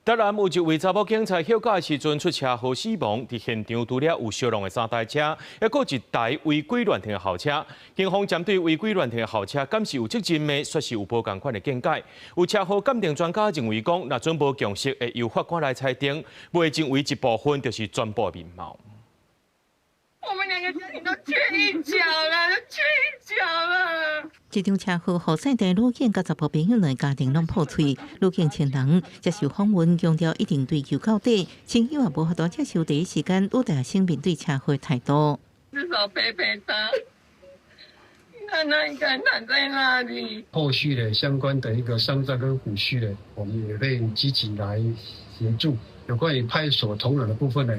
台南有一位查某警察歇假時陣出車禍死亡，佇現場除了有相撞的三台車，猶閣一台違規亂停的校車。警方針對違規亂停的校車，敢是有責任的，煞是有無仝款的見解。有車禍鑑定專家認為講，若準無共識，會由法官來裁定，袂認為一部分就是全部面貌。我們兩個家庭都缺一角了，都缺一角了。這場車禍，予姓鄭女警佮查埔朋友兩个家庭攏破碎。女警親人接受訪問，強調一定追究到底，親友也無法度接受第一時間女大學生面對車禍的態度。至少陪陪他，看他應該躺在那裡。後續的相關的一個喪葬跟撫恤呢，我們也會積極來協助。有關於派出所同仁的部分呢，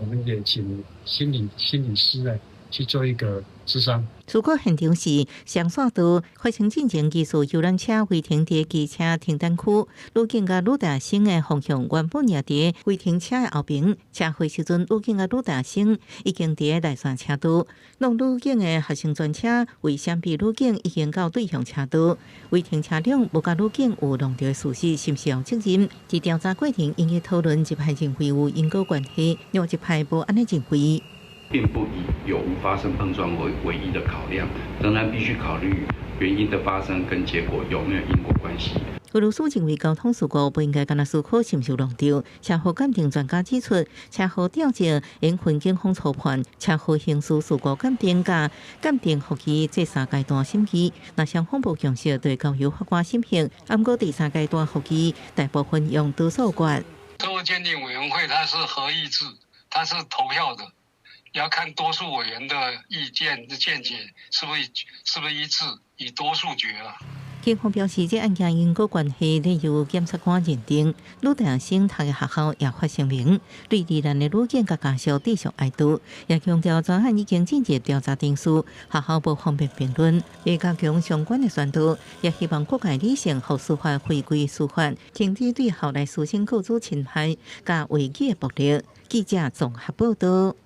我們也請心理師呢去做一個諮商。事故現場是雙線道，發生進前疑似遊覽車違停佇機車停等區，女警佮女大生的方向原本也佇違停車的後爿。車禍時陣，女警佮女大生已經佇內線車道，挵女警的學生專車為閃避女警已經到對向車道，違停車輛無共女警有挵著的事實，是毋是有責任？佇調查過程引起討論，一派認為有因果關係，另外一派無按呢認為。並不以有無發生碰撞為唯一的考量，仍然必須考慮原因的發生跟結果有沒有因果關係。有律師認為交通事故不應該干焦思考是毋是挵著。車禍鑑定專家指出，車禍調證應分警方初判、車禍刑事事故鑑定佮鑑定複議這三階段審議。若雙方無共識，就會交由法官審核。毋過第三階段複議，大部分用多數決。車禍鑑定委員會它是合議制，它是投票的。要看多數委員的意見的見解是不是一致，以多數決了。警方表示，這案件因果關係咧由檢察官認定。女大生讀的學校也發聲明，對罹難的女警佮家屬致上哀悼，也強調專案已經進入調查程序，學校無方便評論，會加強相關的宣導，也希望各界理性，予司法回歸司法，停止對校內師生雇主侵害佮違紀的暴力。記者綜合報道。